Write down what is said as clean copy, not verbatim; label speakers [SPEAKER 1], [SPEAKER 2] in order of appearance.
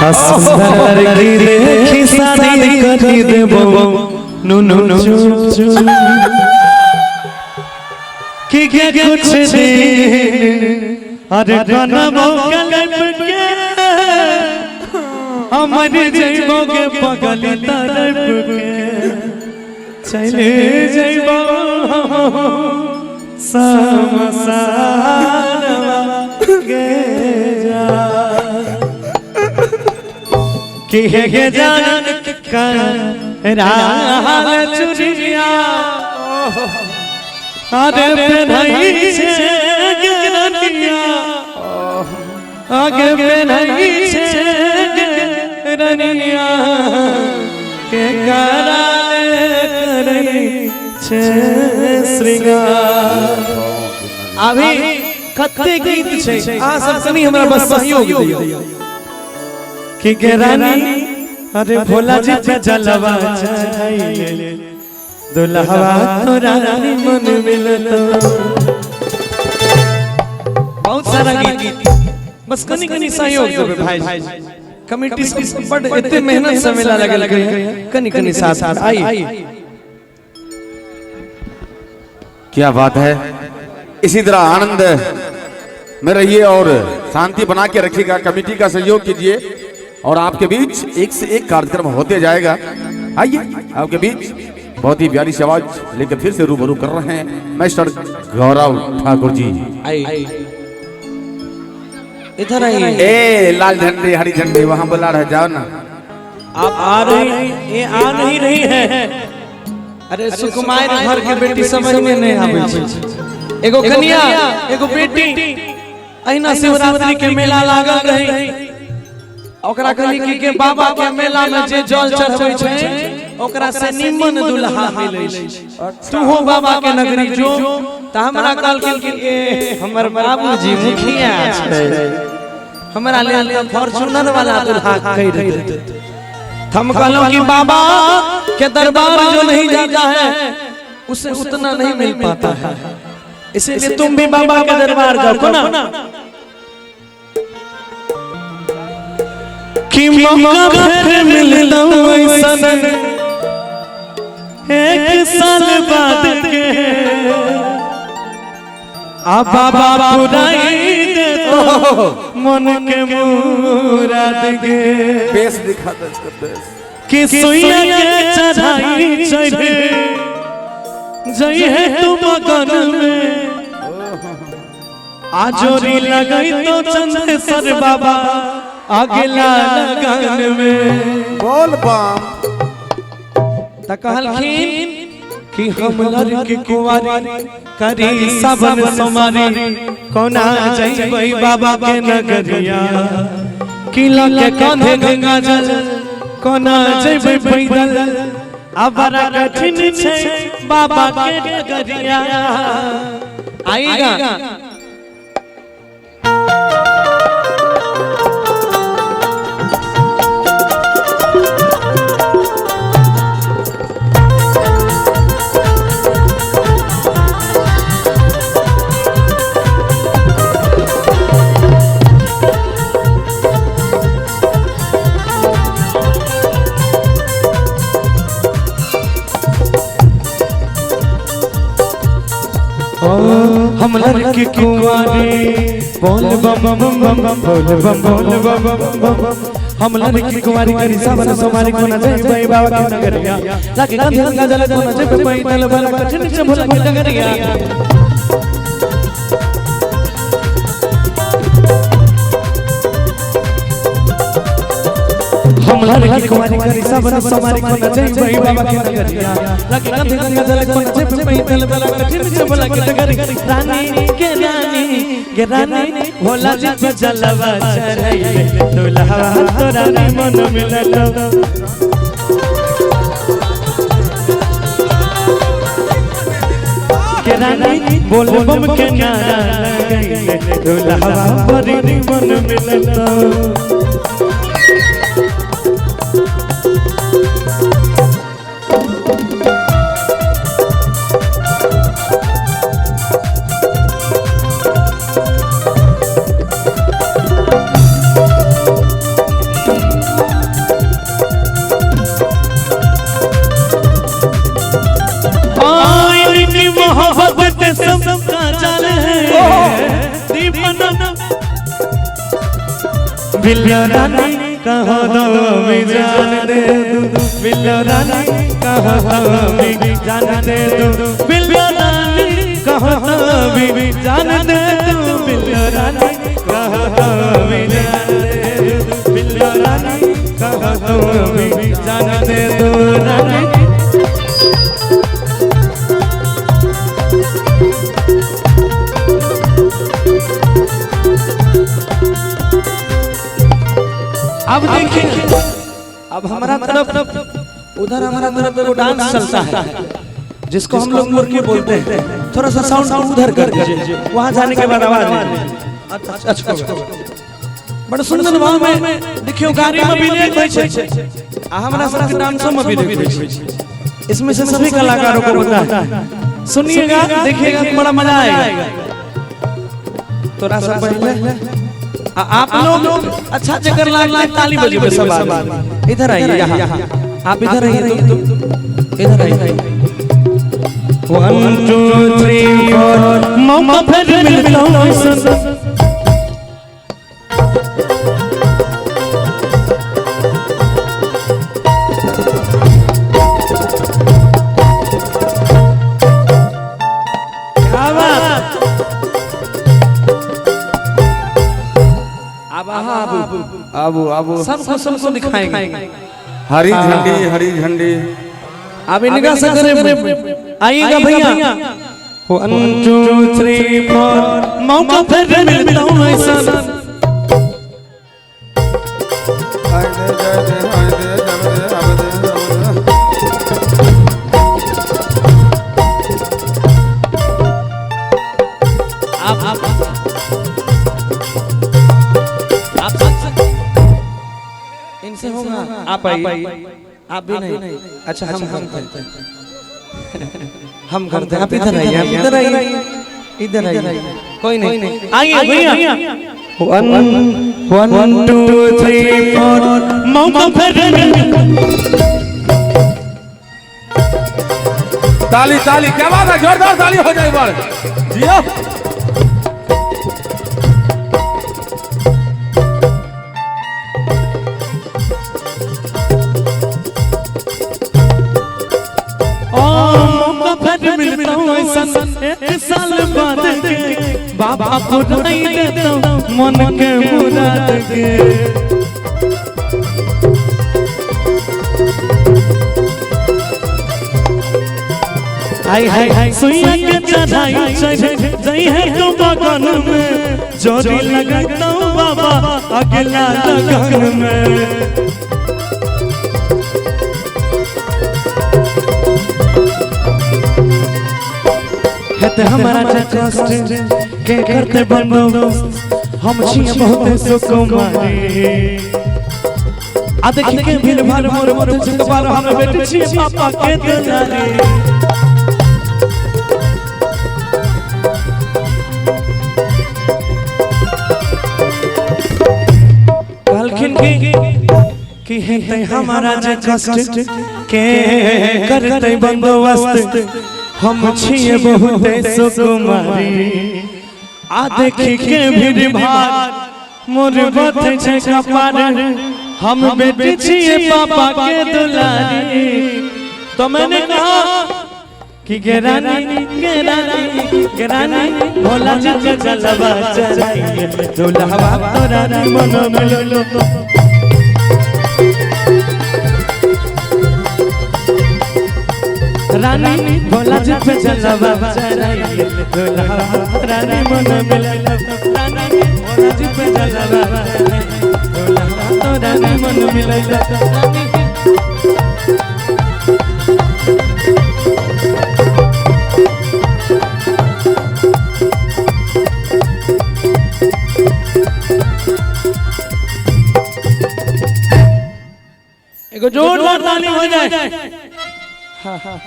[SPEAKER 1] आ सुंदर लड़की देखी शादी करी देबो नुनु चुप चुप कि के कुछ दिन अरे कनमो कलप के अमर जइबो के पगली तरफ के चले जइबो समसारवा गे जा कि हे जान कर राल चुरिया अरे पेन्हई छे गे रनिया आगे पेन्हई छे गे रनिया के कराले करई छे श्रृंगार। अभी कते गीत छै, अहाँ सब कनी हमरा बस सहयोग दियौ कि गे रानी अरे भोला जी पे जलवा चढ़ाइले दुल्हवा तोरा मन मिलतो। बहुत सारा गीत, बस कनी कनी सहयोग देबै भाई। कमेटी सब बड एते मेहनत से मेला लगल है, कनी कनी साथ साथ आई।
[SPEAKER 2] क्या बात है। इसी तरह आनंद में रहिए और शांति बना के रखिएगा, कमेटी का सहयोग कीजिए और आपके बीच एक से एक कार्यक्रम होते जाएगा। आइए आपके बीच बहुत ही प्यारी सी आवाज लेकर फिर से रूबरू कर रहे हैं मास्टर गौरव ठाकुर जी।
[SPEAKER 1] आइए इधर आइए।
[SPEAKER 2] ए लाल झंडे हरी झंडे वहां बुला रहे, जाओ ना।
[SPEAKER 1] आप आ रही, ये आ नहीं रही है। अरे सुकुमार घर के बेटी समझ में नहीं आवे छै। एगो कन्या एगो बेटी अहिना शिवरात्रि के मेला लागल रही, ओकरा कहली कि के बाबा के मेला में जे जल चढ़बै छै ओकरा से निमन दुल्हा मिलै छै, तू हो बाबा के नगरी जो। त हमरा कहलखिन कि ए हमर बाबूजी मुखिया छै, हमरा लेल त फॉर्च्यूनर वाला दुल्हा कहि देतै। हम कहलहुं कि बाबा के दरबार जो नहीं जाता है उसे उतना नहीं मिल पाता है, इसीलिए तुम भी बाबा के दरबार जाओ ना। कि मौका फिर मिलता ऐसन एक साल बाद के आ बाबा पुराई दे तो मन के मुराद के
[SPEAKER 2] बेस दिखा दे इसका बेस।
[SPEAKER 1] कि सुइया के चढ़ाई चढ़े जई है तू मगन में आजोरी लगाई तो चंदेसर बाबा अगला लगन में।
[SPEAKER 2] बोल बम।
[SPEAKER 1] त कहलखिन कि हम लड़की कुंवारी करी सबन सोमारी कोना जइबै बाबा के नगरिया कि लके कांधे गंगा जल कोना जइबै पैदल आ बड़ा कठिन छै बाबा के नगरिया। आएगा हम लड़की कुंवारी बोल बम बम बम बम बोल बम बोल बम बम बम हम लड़की कुंवारी करी सावन सोमारी कोना जइबै बाबा के नगरिया लागे कांधे गंगा जल कोना जइबै पैदल बड़ा कठिन छै भोला के नगरिया। हम लड़की कुंवारी करी सावन सोमारी कोना जइबै बाबा के नगरिया लागे कांधे गंगा जल कोना जइबै पैदल बड़ा कठिन छै भोला के नगरिया। रानी के रानी के रानी भोला जी पे जलवा चढ़ाइले दुल्हा तोरा मन मिलल। के रानी बोल बम के नारा लगाइले दुल्हा बड़ी मन मिलल। बिल्लो रानी कहो तो भी जान दे दू, बिल्लो रानी कहो तो भी जान दे दू, बिल्लो रानी कहो तो भी जान दे दू, बिल्लो रानी कहो तो भी जान दे दू, बिल्लो रानी कहो तो भी जान दे दू रानी। अब देखिए, अब हमारा तरफ उधर हमारा तरफ एगो डांस चलता है जिसको हम लोग मुर्गी बोलते हैं। थोड़ा सा साउंड उधर कर दीजिए, वहां जाने के बाद आवाज। अच्छा अच्छा, बड़ा सुंदर भाव में देखियो, गाड़ी में भी नहीं होय छै आ हमरा सब के डांसो में भी देखै छै। इसमें से सभी कलाकारों को पता है, सुनिएगा देखिएगा बड़ा मजा आएगा। थोड़ा सा पहले आप लोग अच्छा जगह लाग ताली बजेबे सब आदमी। इधर आइए, यहाँ आप इधर आइए, तुम इधर आइए। 1 2 3 4 मौका फिर मिलता हूँ।
[SPEAKER 2] आबू आबू
[SPEAKER 1] सबको सबको दिखाएंगे
[SPEAKER 2] हरी झंडी, हरी झंडी।
[SPEAKER 1] अब इनका से करें, आइएगा भैया। 1 2 3 4 मौका फिर मिलता हूँ ऐसा। इनसे होगा, आप आइए, आप भी नहीं। अच्छा हम करते हैं, हम करते हैं। आप इधर आइए, आप इधर आइए, इधर आइए, कोई नहीं, आइए भैया। 1 2 3 4 मौका फिर।
[SPEAKER 2] ताली ताली, क्या बात है, जोरदार ताली हो जाए बार। जियो
[SPEAKER 1] एक साल बाद के बाबा पुराई देता मन के मुराद के। आई हाय सुइया के चढ़ाई चढ़ जई है तो बगन में जोरी लगाता हूँ बाबा अगला लगन में। हमारा कष्ट के करते बंदोबस्त हम छिए बहुत सुकुमारी। आ देखी के भीड़ भाड़ मोर मोर कपार हम बेटे छिए पापा के दुलारी। कहलखिन कि हेतै हमारा जे कष्ट के करते बंदोबस्त हम छिए बहुत सुकुमारी। आ देखी के भीड़ भाड़ मोर बथे छै कपार हम बेटी छिए पापा के दुलारी। तो मैंने कहा कि गेरानी गेरानी गेरानी भोला जी के जलवा चलाइए दुल्हवा तोरा मन मिलो। रानी भोला जी पे जलवा चढ़ाइए दुल्हा रानी मन मिलो। रानी भोला जी पे जलवा दुल्हा तो रानी मन मिलो। एगो जोरदार ताली हो जाए। हाँ हाँ।